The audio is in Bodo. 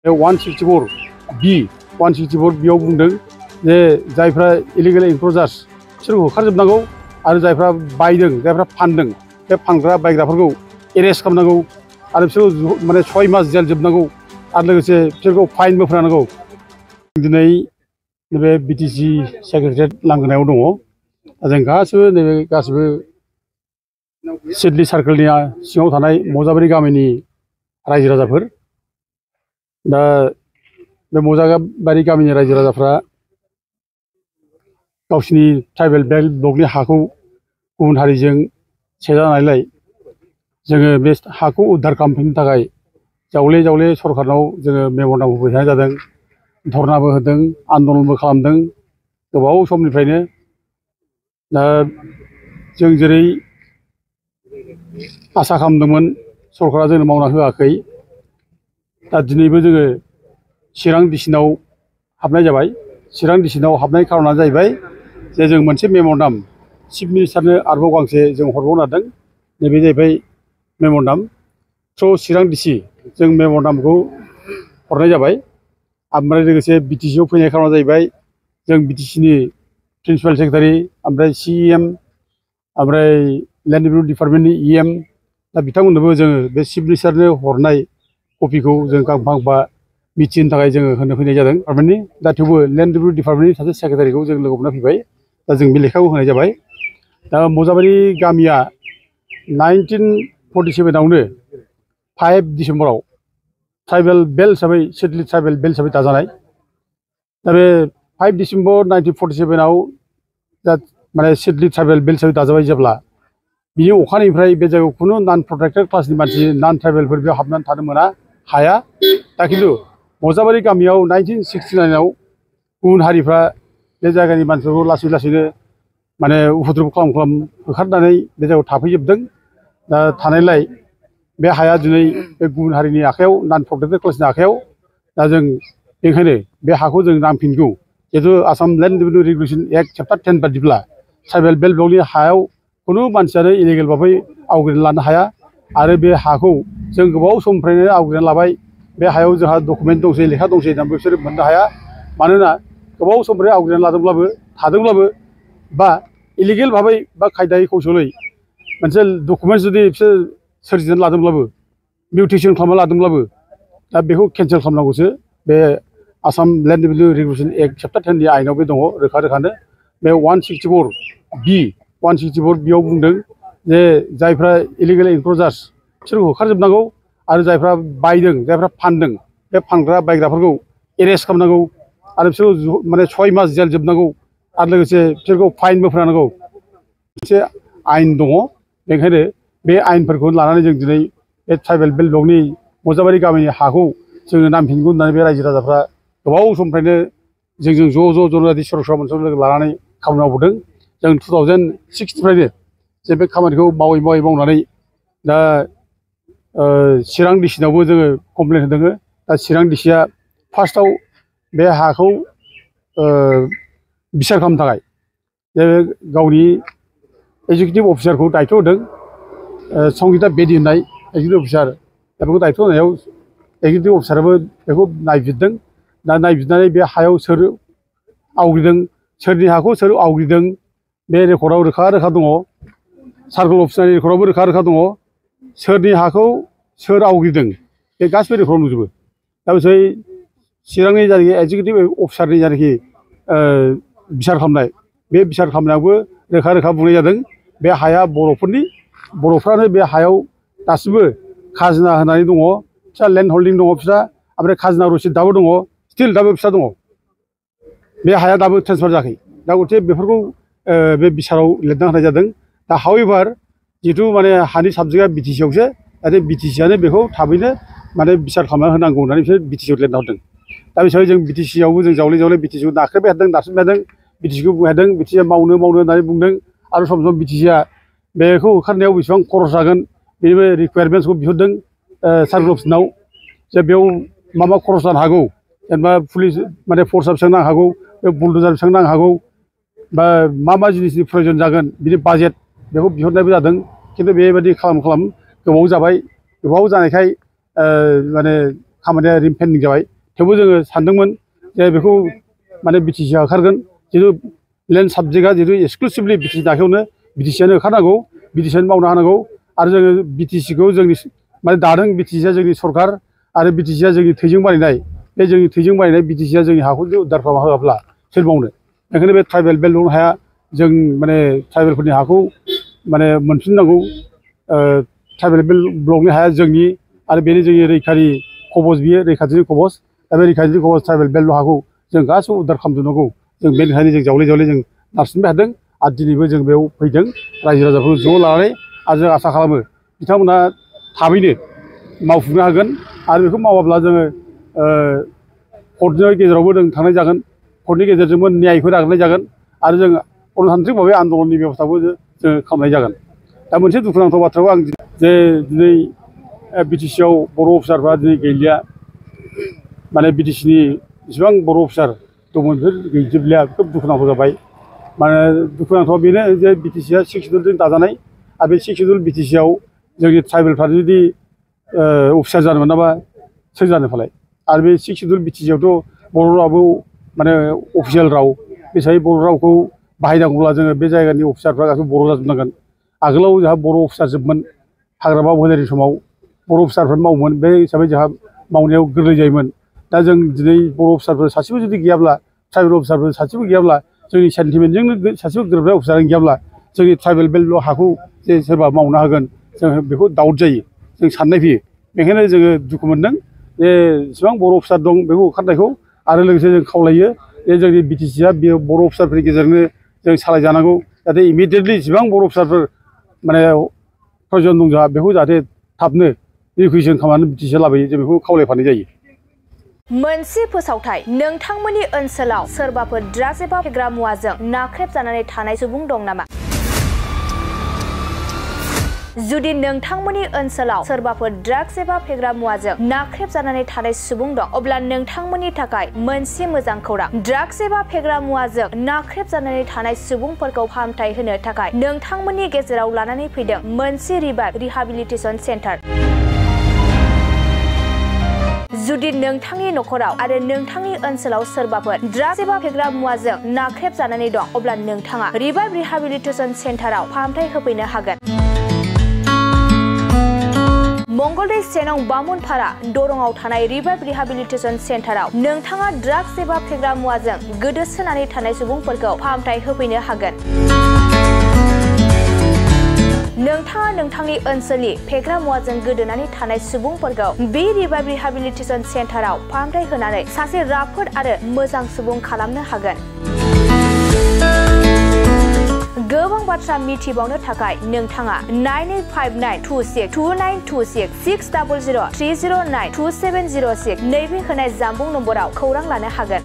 164 बी 164 बियाव बुंदों जे जायफ्रा इलिगेल एनक्ल'जार्स बिसोरखौ होखारजोबनांगौ आरो जायफ्रा बायदों जायफ्रा फानदों बे फानग्रा बायग्राफोरखौ एरेस्ट खालामनांगौ आरो बिसोरखौ माने 6 मास जेल जोबनांगौ आरो लोगोसे बिसोरखौ फाइनबो फोनांगौ। दिनै नैबे बिटिसि सेक्रेटारियेट लांगोनायाव दङ। जों गासिबो सिडली सार्कोलनि सिङाव थानाय मजाबारि गामिनि रायजो राजाफोर। दा बे मजाबारि गामिनि रायजो राजाफ्रा गावसिनि ट्राइबेल बेल्ट ब्लकनि हाखौ गुबुन हारिजों सेजानायलाय जोङो बे हाखौ उद्धार खालामफिननो थाखाय जावले जावले सरकारनाव जोङो मेम'रेन्डाम होफैनाय जादों, धरनाबो होदों, आन्दलनबो खालामदों गोबाव समनिफ्रायनो। दा जों जेरै आसा खालामदोंमोन सरकारा जोंनो मावना होआखै। दा दिनैबो जोङो चिरां डिसिनाव हाबनाय जाबाय। चिरां डिसिनाव हाबनाय खार'ना जाहैबाय जे जों मोनसे मेम'रेन्डाम चिफ मिनिस्टारनो आरोबाव गांसे जों हरबावनो नागिरदों। नैबे जाहैबाय मेम'रेन्डाम थ्रु चिरां डिसि जों मेम'रेन्डामखौ हरनाय जाबाय। ओमफ्राय लोगोसे बिटिसिआव फैनाय खार'ना जाहैबाय जों बिटिसिनि प्रिन्सिपाल सेक्रेटारि ओमफ्राय सिएम ओमफ्राय लेन्ड रेभिनिउ डिपार्टमेन्टनि इएम दा बिथांमोननोबो जोङो बे चिफ मिनिस्टारनो हरनाय कपिखौ जों गांफा गांफा मिथिनो थाखाय जोङो होनो फैनाय जादों डिपार्टमेन्टनि। दा थेवबो लेन्ड रेभिनिउ डिपार्टमेन्टनि सासे सेक्रेटारिखौ जों लोगो मोनना फैबाय। दा जों बे लेखाखौ होनाय जाबाय। दा मजाबारि गामिया 1947आवनो 5 डिसेम्बराव ट्राइबेल बेल्ट हिसाबै सिडली ट्राइबेल बेल्ट हिसाबै दाजानाय। दा बे 5 डिसेम्बर 1947आव दा माने सिडली ट्राइबेल बेल्ट हिसाबै दाजाबाय जेब्ला बिनि अखानायनिफ्राय बे जायगायाव खुनु नन प्रटेक्टेड क्लासनि मानसि नन ट्राइबेलफोर बेयाव हाबनानै थानो मोना हाया। दा खिन्थु मजाबारि गामियाव 1969आव गुबुन हारिफ्रा बे जायगानि मानसिफोरखौ लासै लासैनो माने उपद्रब खालाम होखारनानै बे जायगायाव थाफैजोबदों। दा थानायलाय बे हाया दिनै बे गुबुन हारिनि आखायाव नन प्रटेक्टेड क्लासनि आखायाव। दा जों बेनिखायनो बे हाखौ जों नांफिनगौ। जिहेतु Assam land revenue regulation act chapter 10 बादिब्ला ट्राइबेल बेल्ट ब्लकनि हायाव खुनु मानसियानो इलिगेल भाबै आवग्रिना लानो हाया आरो बे हाखौ जों गोबाव समनिफ्रायनो आवग्रिना लाबाय। बे हायाव जोंहा डकुमेन्ट दंसै लेखा दंसै होननानै बिसोरो मोननो हाया। मानोना गोबाव समनिफ्राय आवग्रिना लादोंब्लाबो थादोंब्लाबो बा इलिगेल भाबै बा खायदायै कौशलै मोनसे डकुमेन्ट जुदि बिसोर सोरजिनानै लादोंब्लाबो मिउटेसन खालामना लादोंब्लाबो दा बेखौ केन्सेल खालामनांगौसो। बे Assam land revenue regulation act chapter 10 नि आयेनाव बे दङ रोखा रोखानो। बे 164 बी 164 बियाव बुंदों जे जायफ्रा इलिगेल एनक्ल'जार्स बिसोरखौ होखारजोबनांगौ आरो जायफ्रा बायदों जायफ्रा फानदों बे फानग्रा बायग्राफोरखौ एरेस्ट खालामनांगौ आरो बिसोरखौ माने 6 मास जेल जोबनांगौ आरो लोगोसे बिसोरखौ फाइनबो फोनांगौ। मोनसे आयेन दङ। बेनिखायनो बे आयेनफोरखौ लानानै जों दिनै बे ट्राइबेल बेल्ट ब्लकनि मजाबारि गामिनि हाखौ जोङो नांफिनगौ होननानै बे रायजो राजाफ्रा गोबाव समनिफ्रायनो जोंजों ज' जनजाति सरासनस्रा मोनसे लोगो लानानै खामानि मावबोदों। जों 2006निफ्रायनो जे बे खामानिखौ मावै मावनानै दा चिरां डिसिनावबो जोङो कमप्लेन होदों। दा चिरां डिसिया फार्स्टआव बे हाखौ बिसार खालामनो थाखाय जे गावनि एजुकेटिभ अफिसारखौ दायथ' होदों। संगिता बेदि होननाय एजुकेटिभ अफिसार दा बेखौ दायथ' होनायाव एजुकेटिभ अफिसाराबो बेखौ नायबिजिरदों। दा नायबिजिरनानै बे हायाव सोर आवग्रिदों सोरनि हाखौ सोर आवग्रिदों बे रेकर्डआव रोखा रोखा दङ। सार्कोल अफिसारनि रेकर्डआवबो रोखा रोखा दङ। सोरनि हाखौ सोर आवग्रिदों बे गासिबो रेकर्डआव नुजोबो। दा बिसोर चिरांनि जायनाखि एजुकेटिभ अफिसारनि जायनाखि बिसार खालामनाय बे बिसार खालामनायावबो रोखा रोखा बुंनाय जादों बे हाया बर'फोरनि, बर'फ्रानो बे हायाव दासिमबो खाजोना होनानै दङ। फिसा लेन्ड हल्डिं दङ फिसा ओमफ्राय खाजोना रसिद दाबो दङ। स्टिल दाबो फिसा दङ। बे हाया दाबो ट्रेन्सफार जायाखै। दा गथे बेफोरखौ बे बिसाराव लिरना होनाय जादों। दा हावेभार जिहेथु माने हानि साबजेक्टआ बिटिसिआवसो जाहाथे बिटिसिआनो बेखौ थाबैनो माने बिसार खालामना होनांगौ होननानै बिसोर बिटिसिआव लिरना हरदों। दा बे हिसाबै जों बिटिसिआवबो जों जावले जावले बिटिसिखौ नाख्रेबबाय थादों नारसिनबाय थादों। बिटिसिखौ बुंबाय थादों बिटिसिआ मावनो होननानै बुंदों आरो सम सम बिटिसिआ बेखौ होखारनायाव बेसेबां खरस जागोन बेनिबो रिकुवारमेन्ट्सखौ बिहरदों सार्कोल अफिसनाव जे बेयाव मा खरस जानो हागौ। जेनेबा पुलिस माने फर्सआ बेसेबां नांनो हागौ, बे बुलडोजार बेसेबां नांनो हागौ बा मा जिनिसनि प्रयजन जागोन बिनि बाजेट बेखौ बिहरनायबो जादों। खिन्थु बेबायदि खालाम गोबाव जाबाय। गोबाव जानायखाय माने खामानिया रिपेन्डिं जाबाय थेवबो जोङो सानदोंमोन जे बेखौ माने बिटिसिआ ओंखारगोन जितु लेन्ड साबजेक्टआ जितु एक्सक्लुसिभलि बिटिसि आखायावनो बिटिसिआनो ओंखारनांगौ बिटिसिआनो मावनो हानांगौ आरो जोङो बिटिसिखौ जोंनि माने दादों बिटिसिआ जोंनि सरकार आरो बिटिसिआ जोंनि थैजों बानायनाय बे जोंनि थैजों बानायनाय बिटिसिआ जोंनि हाखौ उद्धार खालामना होआब्ला सोर मावनो बेखायनो बे ट्राइबेल बेल्ट हाया जों माने ट्राइबेलफोरनि हाखौ माने मोनफिननांगौ ट्राइबेल बेल्ट ब्लकनि हाया जोंनि आरो बेनो जोंनि रैखारि कबच बियो रैखाथिनि कबच दा बे रैखाथिनि कबच ट्राइबेल बेल्ट हाखौ जों गासैबो उद्धार खालामजोबनांगौ जों बेनिखायनो जों जावले जावले जों नारसिनबाय थादों आरो दिनैबो जों बेयाव फैदों रायजो राजाफोरखौ ज' लानानै आरो जों आसा खालामो बिथांमोना थाबैनो मावफुंनो हागोन आरो बेखौ मावाब्ला जोङो कर्टनि गेजेरावबो जों थांनाय जागोन कर्टनि गेजेरजोंबो न्यायखौ नागिरनाय जागोन आरो जों गणतान्त्रिक भाबै आन्दलननि बेबस्थाबो जों खालामनाय जागोन दा मोनसे दुखुनांथाव बाथ्राखौ आं जे दिनै बिटिसिआव बर' अफिसारफ्रा दिनै गैलिया माने बिटिसिनि जेसेबां बर' अफिसार दंमोन बेफोर गैजोबलिया खोब दुखुनांथाव जाबाय माने दुखुनांथाव बेनो जे बिटिसिआ 6 सिडुलजों दाजानाय आरो बे 6 सिडुल बिटिसिआव जोंनि ट्राइबेलफ्रा जुदि अफिसार जानो मोनाबा सोर जानो फालाय आरो बे 6 सिडुल बिटिसिआवथ' बर' रावबो माने अफिसियेल राव बे हिसाबै बर' रावखौ बाहायनांगौब्ला जोङो बे जायगानि अफिसारफ्रा गासैबो बर' जाजोबनांगोन आगोलाव जोंहा बर' अफिसार जोबमोन हाग्रामा होनायनि समाव बर' अफिसारफोर मावोमोन बे हिसाबै जोंहा मावनायाव गोरलै जायोमोन दा जों दिनै बर' अफिसारफोर सासेबो जुदि गैयाब्ला ट्राइबेल अफिसारफोर सासेबो गैयाब्ला जोंनि सेन्टिमेन्टजोंनो सासेबो गोरोबनाय अफिसारानो गैयाब्ला जोंनि ट्राइबेल बेल्ट हाखौ जे सोरबा मावनो हागोन जों बेखौ डाउट जायो जों साननाय फैयो बेखायनो जोङो दुखु मोनदों जे जेसेबां बर' अफिसार दं बेखौ ओंखारनायखौ आरो लोगोसे जों खावलायो जे जोंनि बिटिसिआ बेयो बर' अफिसारफोरनि गेजेरजोंनो जों सालायजानांगौ जाहाथे इमिडियेटलि जेसेबां बर' अफिसारफोर माने प्रयजन दं जोंहा बेखौ जाहाथे थाबनो रिकुइसन खालामनानै बिटिसिआ लाबोयो जों बेखौ खावलायफानाय जायो। मोनसे फोसावथाय नोंथांमोननि ओनसोलाव सोरबाफोर ड्राग्स एबा फेग्रा मुवाजों नाख्रेबजानानै थानाय सुबुं दं नामा? जुदि नोंथांमोननि ओनसोलाव सोरबाफोर ड्राग्स एबा फेग्रा मुवाजों नाख्रेबजानानै थानाय सुबुं दं अब्ला नोंथांमोननि थाखाय मोनसे मोजां खौरां ड्राग्स एबा फेग्रा मुवाजों नाख्रेबजानानै थानाय सुबुंफोरखौ फाहामथाय होनो थाखाय नोंथांमोननि गेजेराव लानानै फैदों मोनसे रिभाइभ रिहाबिलिटेसन सेन्टार। जुदि नोंथांनि नखराव आरो नोंथांनि ओनसोलाव सोरबाफोर ड्राग्स एबा फेग्रा मुवाजों नाख्रेबजानानै दं अब्ला नोंथाङा रिभाइभ रिहाबिलिटेसन सेन्टाराव फाहामथाय होफैनो हागोन। मंगलदै सेनं बामुनपारा दरंआव थानाय रिभाइभ रिहाबिलिटेसन सेन्टाराव नोंथाङा ड्राग्स एबा फेग्रा मुवाजों गोदोसोनानै थानाय सुबुंफोरखौ फाहामथाय होफैनो हागोन। नोंथाङा नोंथांनि ओनसोलनि फेग्रा मुवाजों गोदोनानै थानाय सुबुंफोरखौ बे रिभाइभ रिहाबिलिटेसन सेन्टाराव फाहामथाय होनानै सासे राफोद आरो मोजां सुबुं खालामनो हागोन। गोबां बाथ्रा मिथिबावनो थाखाय नोंथाङा 9859262926 60030092706 नैबे होनाय जानबुं नम्बराव खौरां लानो हागोन।